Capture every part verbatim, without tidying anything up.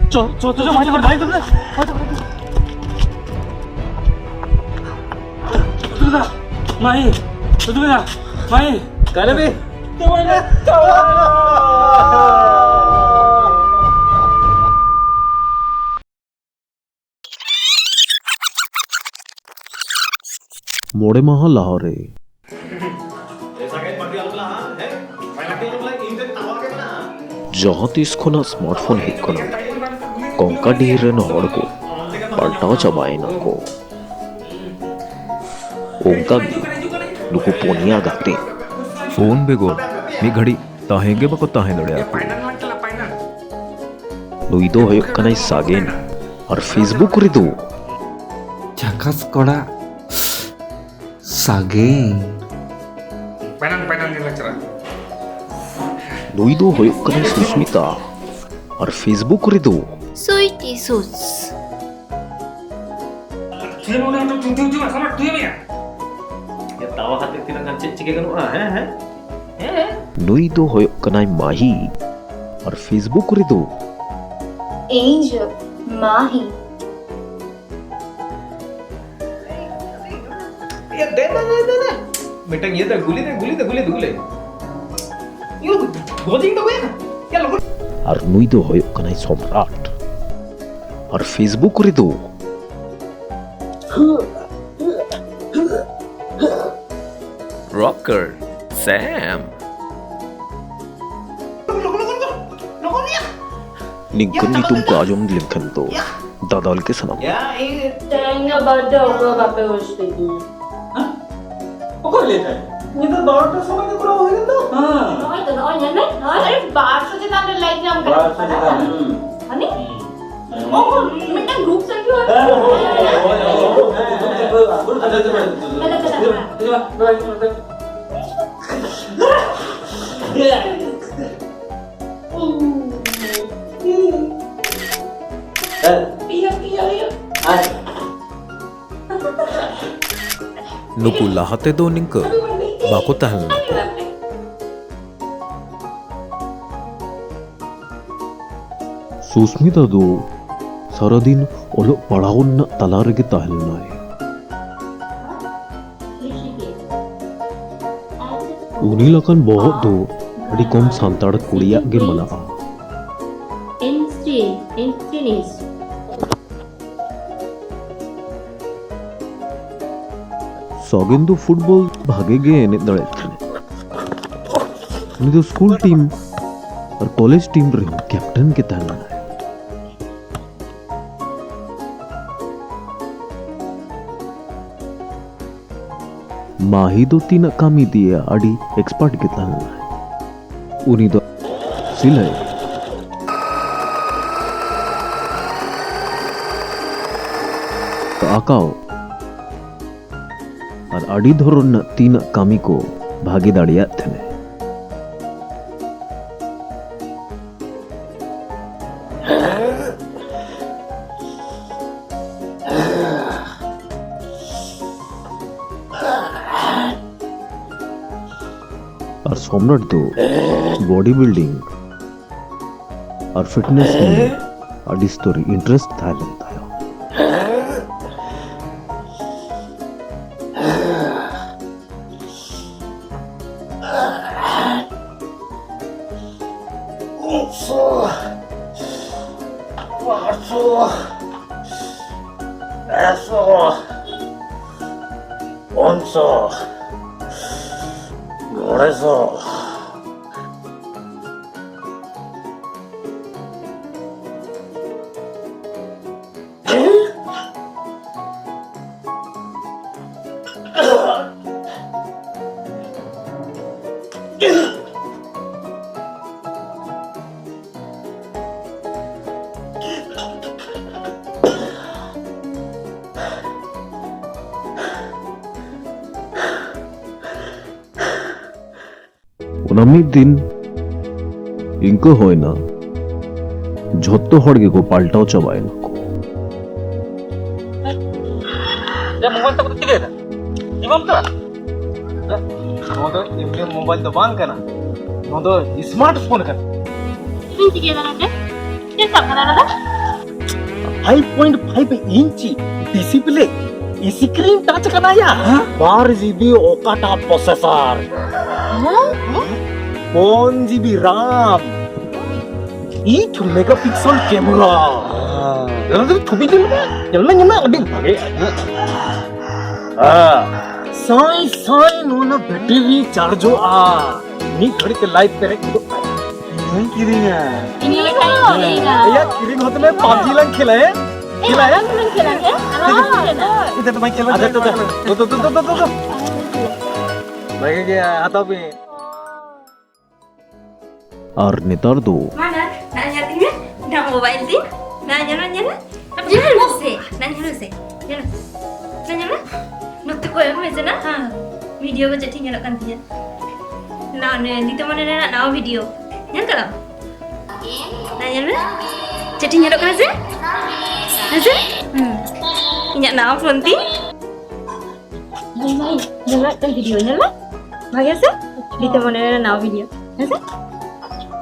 চ, চ, চ, চ, মাইরে করে, মাইরে করে। চ, চ, চ। চ, চ, চ। মাই, চ, চ, চ। মাই। কারে বে? ᱢᱚᱬᱮ ᱢᱟᱦᱟ ᱞᱟᱦᱟᱨᱮ ᱡᱟᱦᱟᱸ ᱛᱤᱥ ᱠᱷᱚᱱᱟᱜ ᱥᱢᱟᱨᱴᱯᱷᱳᱱ ᱦᱮᱡ ᱠᱟᱱᱟ, ᱠᱚᱝᱠᱟᱰᱤᱦᱤ ᱨᱮᱱ ᱦᱚᱲ ᱠᱚ ᱯᱟᱞᱴᱟᱣ ᱪᱟᱵᱟᱭᱮᱱᱟ ᱠᱚ᱾ ᱚᱱᱠᱟ ᱜᱮ ᱱᱩᱠᱩ ᱯᱩᱱᱭᱟ ᱜᱟᱛᱮ ᱯᱷᱳᱱ ᱵᱮᱜᱚᱨ ᱢᱤᱫ ᱜᱷᱟᱹᱲᱤᱡ ᱛᱟᱦᱮᱸ ᱜᱮ ᱵᱟᱠᱚ ᱛᱟᱦᱮᱸ ᱫᱟᱲᱮᱭᱟᱜᱼᱟ ᱠᱚ᱾ ᱱᱩᱭ ᱫᱚ ᱦᱩᱭᱩᱜ ᱠᱟᱱᱟᱭ ᱥᱟᱜᱮᱱ, ᱟᱨ Facebook ᱨᱮᱫᱚ ᱡᱷᱟᱠᱟᱥ ᱠᱚᱲᱟ ᱥᱟᱜᱮᱱ᱾ ᱯᱟᱭᱱᱟᱝ, ᱯᱟᱭᱱᱟᱝ ᱧᱮᱞ ᱞᱮ ᱪᱟᱞᱟᱜᱼᱟ᱾ ᱱᱩᱭ ᱫᱚ ᱦᱩᱭᱩᱜ ᱠᱟᱱᱟᱭ ᱥᱩᱥᱢᱤᱛᱟ, ᱟᱨ Facebook ᱨᱮᱫᱚ ᱥᱩᱭᱴᱤ ᱥᱩᱥ᱾ ᱛᱷᱩᱭᱟᱹ ᱢᱮ, ᱚᱱᱟ ᱛᱷᱩᱭᱟᱹ, ᱛᱷᱩᱭᱟᱹ, ᱛᱷᱩᱭᱟᱹ, ᱥᱟᱢᱟᱴ ᱛᱷᱩᱭᱟᱹ ᱢᱮᱭᱟ᱾ ᱭᱟ, ᱛᱟᱣᱟ ᱦᱟᱛᱮ ᱛᱤᱱᱟᱹᱜ ᱜᱟᱱ ᱪᱮᱫ ᱪᱤᱠᱟᱹ ᱜᱟᱱᱚᱜᱼᱟ? ᱦᱮᱸ, ᱦᱮᱸ? ᱦᱮᱸ? ᱱᱩᱭ ᱫᱚ ᱦᱩᱭᱩᱜ ᱠᱟᱱᱟᱭ ᱢᱟᱦᱤ, ᱟᱨ Facebook ᱨᱮᱫᱚ ᱮᱧᱡᱮᱞ ᱢᱟᱦᱤ᱾ ᱭᱟ, ᱫᱮ, ᱫᱮ, ᱫᱮ, ᱫᱮ, ᱫᱮ᱾ ᱢᱤᱫᱴᱟᱝ ᱤᱭᱟᱹ ᱫᱮ, ᱜᱩᱞᱤ ᱫᱮ, ᱜᱩᱞᱤ ᱫᱮ, ᱜᱩᱞᱤ ᱫᱮ, ᱜᱩᱞᱤ᱾ ᱤᱭᱟᱹ, ᱜᱚᱡᱤᱧ ᱫᱚ ᱜᱚᱡ᱾ ᱭᱟ, ᱞᱚᱜᱚᱱ᱾ ᱟᱨ ᱱᱩᱭ ᱫᱚ ᱦᱩᱭᱩᱜ ᱠᱟᱱᱟᱭ ᱥᱚᱢᱨᱟᱴ᱾ ᱟᱨ Facebook ᱨᱮᱫᱚ ᱨᱚᱠᱟᱨ ᱥᱮᱢ᱾ ᱱᱤᱝᱠᱟᱹᱱ ᱧᱩᱛᱩᱢ ᱠᱚ ᱟᱸᱡᱚᱢ ᱞᱮᱱᱠᱷᱟᱱ ᱫᱚ ᱫᱟᱫᱟᱞ ᱜᱮ ᱥᱟᱱᱟᱢ᱾ ᱛᱮᱦᱮᱧ ᱫᱚ ᱵᱟᱨᱛᱷᱰᱮ ᱚᱠᱚᱭ ᱵᱟᱯᱮ ᱣᱤᱥ ᱞᱤᱫᱤᱧᱟ? ᱦᱮᱸ? ᱚᱠᱚᱭ ᱞᱟᱹᱭ ᱫᱟᱭ? ᱧᱤᱫᱟᱹ ᱵᱟᱨᱚᱴᱟ ᱥᱚᱢᱚᱭ ᱜᱮ ᱠᱚᱨᱟᱣ ᱦᱩᱭ ᱞᱮᱱ ᱫᱚ᱾ ᱦᱮᱸ᱾ ᱱᱚᱜᱼᱚᱭ ᱛᱚ, ᱱᱚᱜᱼᱚᱭ ᱧᱮᱞ ᱢᱮ, ᱱᱚᱜᱼᱚᱭ ᱵᱟᱨᱥᱚ ᱪᱮᱛᱟᱱ ᱨᱮ ᱞᱟᱭᱤᱠ ᱧᱟᱢ ᱠᱟᱱᱟ᱾ ᱵᱟᱨᱥᱚ ᱪᱮᱛᱟᱱ, ᱦᱩᱸ᱾ ᱦᱟᱹᱱᱤ? ᱦᱩᱸ᱾ ᱚ, ᱢᱤᱫᱴᱟᱝ ᱜᱨᱩᱯ ᱥᱮᱞᱯᱷᱤ ᱦᱩᱭᱩᱜᱼᱟ᱾ ᱦᱮᱸ, ᱦᱮᱸ, ᱦᱮᱸ, ᱦᱮᱸ, ᱦᱮᱸ, ᱦᱮᱸ, ᱦᱮᱸ᱾ ᱫᱮᱞᱟ, ᱫᱮᱞᱟ, ᱫᱮᱞᱟ᱾ ᱯᱤᱭᱟ, ᱯᱤᱭᱟ, ᱯᱤᱭᱟ᱾ ᱱᱩᱠᱩ ᱞᱟᱦᱟ ᱛᱮᱫᱚ ᱱᱤᱝᱠᱟᱹ ᱵᱟᱠᱚ ᱛᱟᱦᱮᱸ ᱞᱮᱱᱟ ᱠᱚ᱾ ᱥᱩᱥᱢᱤᱛᱟ ᱫᱚ ᱥᱟᱨᱟᱫᱤᱱ ᱚᱞᱚᱜ ᱯᱟᱲᱦᱟᱣ ᱨᱮᱱᱟᱜ ᱛᱟᱞᱟ ᱨᱮᱜᱮ ᱛᱟᱦᱮᱸ ᱞᱮᱱᱟᱭ᱾ ᱩᱱᱤ ᱞᱮᱠᱟᱱ ᱵᱚᱦᱚᱜ ᱫᱚ ᱟᱹᱰᱤ ᱠᱚᱢ ᱥᱟᱱᱛᱟᱲ ᱠᱩᱲᱤᱭᱟᱜ ᱜᱮ ᱢᱮᱱᱟᱜᱼᱟ᱾ ᱥᱚᱜᱮᱱ ᱫᱚ ᱯᱷᱩᱴᱵᱚᱞ ᱵᱷᱟᱜᱮ ᱜᱮ ᱮᱱᱮᱡ ᱫᱟᱲᱮᱭᱟᱜ ᱛᱟᱦᱮᱸᱫ᱾ ᱩᱱᱤ ᱫᱚ ᱥᱠᱩᱞ ᱴᱤᱢ ᱟᱨ ᱠᱚᱞᱮᱡᱽ ᱴᱤᱢ ᱨᱮᱦᱚᱸ ᱠᱮᱯᱴᱮᱱ ᱜᱮ ᱛᱟᱦᱮᱸ ᱞᱮᱱᱟᱭ᱾ ᱢᱟᱦᱤ ᱫᱚ ᱛᱤᱱᱟᱹᱜ ᱠᱟᱹᱢᱤ ᱫᱤᱭᱮ ᱟᱹᱰᱤ ᱮᱠᱥᱯᱟᱨᱴ ᱜᱮ ᱛᱟᱦᱮᱸ ᱞᱮᱱᱟᱭ᱾ ᱩᱱᱤ ᱫᱚ ᱥᱤᱞᱟᱹᱭ, ᱟᱸᱠᱟᱣ ᱟᱨ ᱟᱹᱰᱤ ᱫᱷᱚᱨᱚᱱ ᱨᱮᱱᱟᱜ ᱛᱤᱱᱟᱹᱜ ᱠᱟᱹᱢᱤ ᱠᱚ ᱵᱷᱟᱜᱮ ᱫᱟᱲᱮᱭᱟᱜ ᱛᱟᱦᱮᱸᱱᱟ᱾ ᱟᱨ ᱥᱚᱢᱨᱟᱴ ᱫᱚ ᱵᱚᱰᱤ ᱵᱤᱞᱰᱤᱝ ᱟᱨ ᱯᱷᱤᱴᱱᱮᱥ ᱱᱤᱭᱮ ᱟᱹᱰᱤ ᱩᱥᱛᱟᱹᱨ ᱤᱱᱴᱟᱨᱮᱥᱴ ᱛᱟᱦᱮᱸ ᱞᱮᱱ ᱛᱟᱭᱟ᱾ ᱚᱱᱟ ᱢᱤᱫ ᱫᱤᱱ ᱤᱱᱠᱟᱹ ᱦᱩᱭᱱᱟ, ᱡᱷᱚᱛᱚ ᱦᱚᱲ ᱜᱮᱠᱚ ᱯᱟᱞᱴᱟᱣ ᱪᱟᱵᱟᱭᱮᱱᱟ ᱠᱚ᱾ ᱭᱟ, ᱢᱳᱵᱟᱭᱤᱞ ᱛᱟᱠᱚ ᱫᱚ ᱪᱤᱠᱟᱹᱭᱮᱫᱟ? ᱪᱮᱫ ᱵᱟᱢ ᱛᱚᱨᱟ? ᱭᱟ, ᱱᱚᱣᱟ ᱫᱚ ᱮᱢᱱᱤ ᱢᱳᱵᱟᱭᱤᱞ ᱫᱚ ᱵᱟᱝ ᱠᱟᱱᱟ, ᱱᱚᱣᱟ ᱫᱚ ᱥᱢᱟᱨᱴ ᱯᱷᱳᱱ ᱠᱟᱱᱟ᱾ ᱪᱮᱫ ᱮᱢ ᱪᱤᱠᱟᱹᱭᱮᱫᱟ ᱱᱚᱰᱮ? ᱪᱮᱫ five point five inch display, screen touch ᱠᱟᱱᱟ ᱭᱟ᱾ ᱦᱮᱸ? ᱵᱟᱨ ᱡᱤᱵᱤ ᱚᱠᱟᱴᱟ ᱯᱨᱚᱥᱮᱥᱚᱨ, ᱯᱩᱱ GB RAM, eight megapixel camera. ᱧᱮᱞ ᱢᱮ, ᱧᱮᱞ ᱢᱮ, ᱧᱮᱞ ᱢᱮ, ᱟᱹᱰᱤ ᱵᱷᱟᱜᱮ᱾ ᱦᱮᱸ᱾ ᱥᱟᱭ ᱥᱟᱭ ᱱᱚᱣᱟ ᱵᱮᱴᱟᱨᱤ ᱪᱟᱨᱡᱚᱜᱼᱟ, ᱢᱤᱫ ᱜᱷᱟᱹᱲᱤᱡ ᱛᱮ ᱞᱟᱭᱤᱴ ᱯᱮᱨᱮᱡ ᱜᱚᱫᱚᱜ ᱠᱟᱱᱟ᱾ ᱤᱧ ᱦᱚᱸᱧ ᱠᱤᱨᱤᱧᱟ᱾ ᱤᱧ ᱦᱚᱸᱧ ᱠᱤᱨᱤᱧᱟ᱾ ᱮᱭᱟ, ᱠᱤᱨᱤᱧ ᱦᱚᱛᱮ ᱢᱮ, ᱯᱟᱵᱡᱤ ᱞᱟᱝ ᱠᱷᱮᱞᱟ, ᱦᱮᱸ? ᱠᱷᱮᱞᱟ, ᱦᱮᱸ? ᱠᱷᱮᱞᱟ, ᱦᱮᱸ? ᱤᱧ ᱫᱚ ᱵᱟᱹᱧ ᱠᱷᱮᱞᱟ᱾ ᱟᱪᱪᱷᱟ, ᱟᱪᱪᱷᱟ, ᱟᱪᱪᱷᱟ᱾ ᱫᱩ, ᱫᱩ, ᱫᱩ᱾ ᱵᱷᱟᱜᱮ ᱜᱮ, ᱦᱟᱛᱟᱣ ᱯᱮ᱾ ᱟᱨ ᱱᱮᱛᱟᱨ ᱫᱚ ᱢᱟ ᱱᱟ, ᱱᱟ ᱧᱮᱞ ᱛᱤᱧ ᱢᱮ, ᱱᱟ ᱢᱳᱵᱟᱭᱤᱞ ᱛᱤᱧ, ᱱᱟ ᱧᱮᱞ ᱢᱮ, ᱧᱮᱞ ᱢᱮ᱾ ᱧᱮᱞ ᱢᱮᱥᱮ, ᱱᱟ ᱧᱮᱞ ᱢᱮᱥᱮ, ᱧᱮᱞ ᱢᱮ᱾ ᱱᱟ ᱧᱮᱞ ᱢᱮ, ᱱᱚᱛᱮ ᱠᱚᱭᱚᱜ ᱢᱮᱥᱮ ᱱᱟ᱾ ᱦᱮᱸ᱾ ᱵᱷᱤᱰᱤᱭᱳ ᱠᱚ ᱪᱮᱫ ᱴᱷᱤᱠ ᱧᱮᱞᱚᱜ ᱠᱟᱱ ᱛᱤᱧᱟ᱾ ᱱᱟ, ᱚᱱᱮ ᱫᱤᱛᱚ ᱢᱚᱱᱮ ᱨᱮᱱᱟᱜ ᱱᱟᱣᱟ ᱵᱷᱤᱰᱤᱭᱳ᱾ ᱧᱮᱞ ᱠᱟᱫᱟᱢ? ᱱᱟ ᱧᱮᱞ ᱢᱮ, ᱪᱮᱫ ᱴᱷᱤᱠ ᱧᱮᱞᱚᱜ ᱠᱟᱱᱟ ᱥᱮ? ᱦᱮᱸ ᱥᱮ? ᱦᱩᱸ᱾ ᱤᱧᱟᱹᱜ ᱱᱟᱣᱟ ᱯᱷᱳᱱ ᱛᱤᱧ᱾ ᱧᱮᱞ ᱢᱮ, ᱧᱮᱞ ᱢᱮ, ᱢᱤᱫᱴᱮᱱ ᱵᱷᱤᱰᱤᱭᱳ ᱧᱮᱞ ᱢᱮ᱾ ᱵᱷᱟᱜᱮ ᱥᱮ? ᱫᱤᱛᱚ ᱢᱚᱱᱮ ᱨᱮ ᱱᱟᱣᱟ ᱵᱷᱤᱰᱤᱭᱳ᱾ ᱦᱮᱸ ᱥᱮ?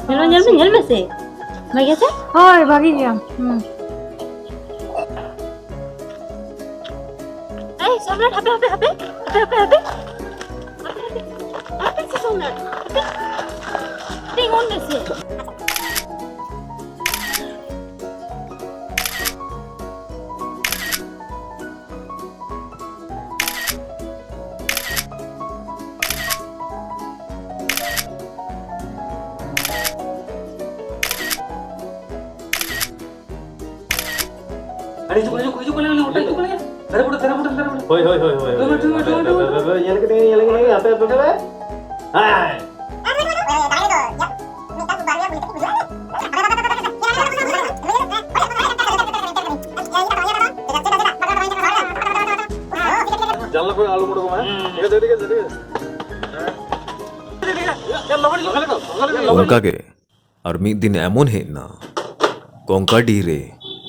ᱧᱮᱞ ᱢᱮ, ᱧᱮᱞ ᱢᱮ, ᱧᱮᱞ ᱢᱮ ᱥᱮ᱾ ᱵᱷᱟᱜᱮ ᱥᱮ? ᱦᱳᱭ, ᱵᱷᱟᱜᱮ ᱜᱮᱭᱟ᱾ ᱦᱩᱸ᱾ ᱮᱭ, ᱥᱚᱢᱨᱟᱴ, ᱦᱟᱯᱮ, ᱦᱟᱯᱮ, ᱦᱟᱯᱮ᱾ ᱦᱟᱯᱮ, ᱦᱟᱯᱮ, ᱦᱟᱯᱮ᱾ ᱦᱟᱯᱮ ᱥᱮ, ᱥᱚᱢᱨᱟᱴ, ᱦᱟᱯᱮ᱾ ᱦᱟᱯᱮ, ᱚᱱ ᱢᱮ ᱥᱮ᱾ ᱟᱨᱮ, ᱦᱤᱡᱩᱜ ᱠᱟᱱᱟ, ᱦᱤᱡᱩᱜ ᱠᱟᱱᱟ, ᱦᱤᱡᱩᱜ ᱠᱟᱱᱟ, ᱩᱱᱤ ᱦᱳᱴᱮᱞ ᱦᱤᱡᱩᱜ ᱠᱟᱱᱟ᱾ ᱫᱟᱨᱮ ᱵᱩᱴᱟᱹ, ᱫᱟᱨᱮ ᱵᱩᱴᱟᱹ, ᱫᱟᱨᱮ ᱵᱩᱴᱟᱹ᱾ ᱦᱳᱭ, ᱦᱳᱭ, ᱦᱳᱭ, ᱦᱳᱭ, ᱦᱳᱭ᱾ ᱫᱟᱨᱮ ᱵᱩᱴᱟᱹ, ᱫᱟᱨᱮ ᱵᱩᱴᱟᱹ, ᱫᱟᱨᱮ ᱵᱩᱴᱟᱹ᱾ ᱧᱮᱞ ᱠᱮᱫᱟᱹᱧ, ᱧᱮᱞ ᱠᱮᱫᱟᱹᱧ, ᱦᱟᱯᱮ, ᱦᱟᱯᱮ, ᱦᱟᱯᱮ᱾ ᱦᱮᱸ᱾ ᱡᱟᱱᱞᱟ ᱠᱷᱚᱱ ᱟᱞᱚᱢ ᱩᱰᱩᱠᱚᱜ ᱢᱟ, ᱦᱮᱸ? ᱴᱷᱤᱠ ᱟᱪᱷᱮ, ᱴᱷᱤᱠ ᱟᱪᱷᱮ, ᱴᱷᱤᱠ ᱟᱪᱷᱮ᱾ ᱚᱱᱠᱟ ᱜᱮ ᱟᱨ ᱢᱤᱫ ᱫᱤᱱ ᱮᱢᱚᱱ ᱦᱮᱡ ᱮᱱᱟ, ᱠᱚᱝᱠᱟᱰᱤ ᱨᱮ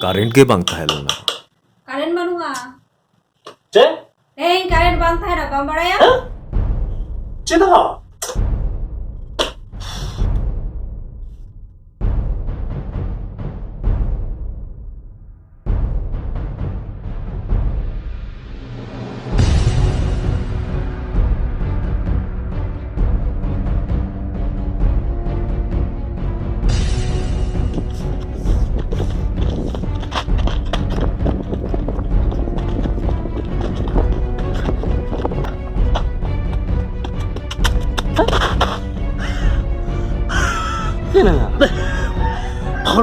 ᱠᱟᱨᱮᱱᱴ ᱜᱮ ᱵᱟᱝ ᱛᱟᱦᱮᱸ ᱞᱮᱱᱟ᱾ ᱠᱟᱨᱮᱱᱴ ᱵᱟᱹᱱᱩᱜᱼᱟ᱾ ᱪᱮᱫ? ᱛᱮᱦᱮᱧ ᱠᱟᱨᱮᱱᱴ ᱵᱟᱝ ᱛᱟᱦᱮᱱᱟ, ᱵᱟᱢ ᱵᱟᱲᱟᱭᱟ? ᱦᱮᱸ? ᱪᱮᱫᱟᱜ?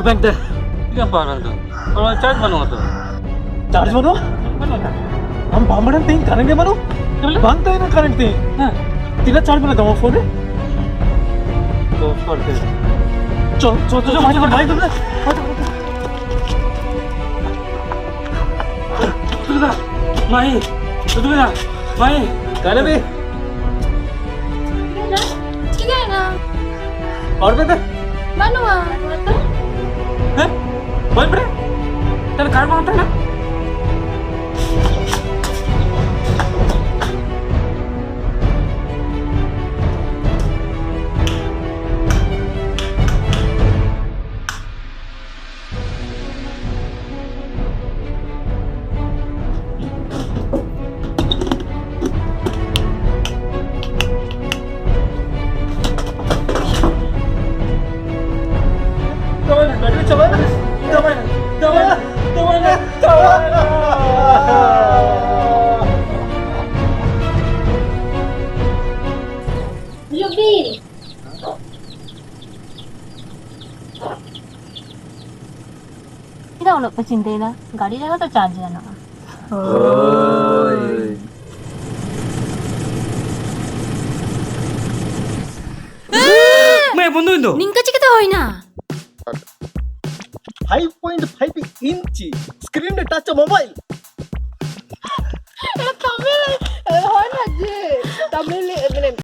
ᱵᱮᱝᱠ ᱛᱮ᱾ ᱪᱮᱫᱟᱜ ᱯᱟᱣᱟᱨ ᱵᱮᱝᱠ ᱫᱚ? ᱚᱱᱟ ᱪᱟᱨᱡᱽ ᱵᱟᱹᱱᱩᱜᱼᱟ ᱛᱚ᱾ ᱪᱟᱨᱡᱽ ᱵᱟᱹᱱᱩᱜᱼᱟ? ᱵᱟᱹᱱᱩᱜᱼᱟ᱾ ᱟᱢ ᱵᱟᱢ ᱵᱟᱲᱟᱭᱟ ᱛᱮᱦᱮᱧ ᱠᱟᱨᱮᱱᱴ ᱜᱮ ᱵᱟᱹᱱᱩᱜ? ᱛᱟᱦᱞᱮ? ᱵᱟᱝ ᱛᱟᱦᱮᱱᱟ ᱠᱟᱨᱮᱱᱴ ᱛᱮᱦᱮᱧ᱾ ᱦᱮᱸ᱾ ᱛᱤᱱᱟᱹᱜ ᱪᱟᱨᱡᱽ ᱢᱮᱱᱟᱜ ᱛᱟᱢᱟ ᱯᱷᱳᱱ ᱨᱮ? ᱫᱚᱥ ᱯᱟᱨᱥᱮᱱᱴ᱾ ᱪᱚ, ᱪᱚ, ᱪᱚ, ᱪᱚ, ᱵᱟᱭ ᱛᱟᱵᱚᱱᱟ, ᱵᱟᱭ ᱛᱟᱵᱚᱱᱟ, ᱵᱟᱭ ᱛᱟᱵᱚᱱᱟ᱾ ᱫᱩᱫᱩ ᱫᱟ, ᱢᱟᱹᱭ, ᱫᱩᱫᱩ ᱫᱟ, ᱢᱟᱹᱭ᱾ ᱠᱟᱞᱮ ᱵᱤ᱾ ᱪᱤᱠᱟᱹᱭᱮᱱᱟ? ᱯᱟᱣᱟᱨ ᱵᱮᱝᱠ ᱫᱚ? ᱵᱟᱹᱱᱩᱜᱼᱟ᱾ ᱦᱮᱸ? ᱵᱟᱹᱧ ᱵᱟᱲᱟᱭᱟ᱾ ᱛᱟᱦᱞᱮ ᱠᱟᱨ ᱵᱟᱝ ᱛᱟᱦᱮᱱᱟ? ᱪᱟᱵᱟᱭᱮᱱᱟ, ᱵᱮᱴᱟᱨᱤ ᱪᱟᱵᱟᱭᱮᱱᱟ, ᱪᱟᱵᱟᱭᱮᱱᱟ, ᱪᱟᱵᱟᱭᱮᱱᱟ, ᱪᱟᱵᱟᱭᱮᱱᱟ, ᱪᱟᱵᱟᱭᱮᱱᱟ᱾ ᱦᱤᱡᱩᱜ ᱵᱤᱱ᱾ ᱪᱮᱫᱟᱜ ᱩᱱᱟᱹᱜ ᱯᱮ ᱪᱤᱱᱛᱟᱹᱭᱮᱫᱟ? ᱜᱟᱹᱰᱤ ᱨᱮᱦᱚᱸ ᱛᱚ ᱪᱟᱨᱡᱽ ᱜᱟᱱᱚᱜᱼᱟ᱾ ᱦᱳᱭ᱾ ᱢᱮ ᱵᱚᱱᱫᱚᱭ ᱫᱚ᱾ ᱱᱤᱝᱠᱟᱹ ᱪᱤᱠᱟᱹᱛᱮ ᱦᱩᱭᱱᱟ? ᱯᱷᱟᱭᱤᱵᱷ ᱯᱚᱭᱮᱱᱴ ᱯᱷᱟᱭᱤᱵᱷ ᱤᱧᱪᱤ ᱥᱠᱨᱤᱱ ᱨᱮ ᱴᱟᱪ ᱢᱳᱵᱟᱭᱤᱞ᱾ ᱛᱟᱢᱤᱞ, ᱦᱳᱭ ᱢᱟ ᱡᱮ, ᱛᱟᱢᱤᱞ, ᱢᱟᱱᱮ,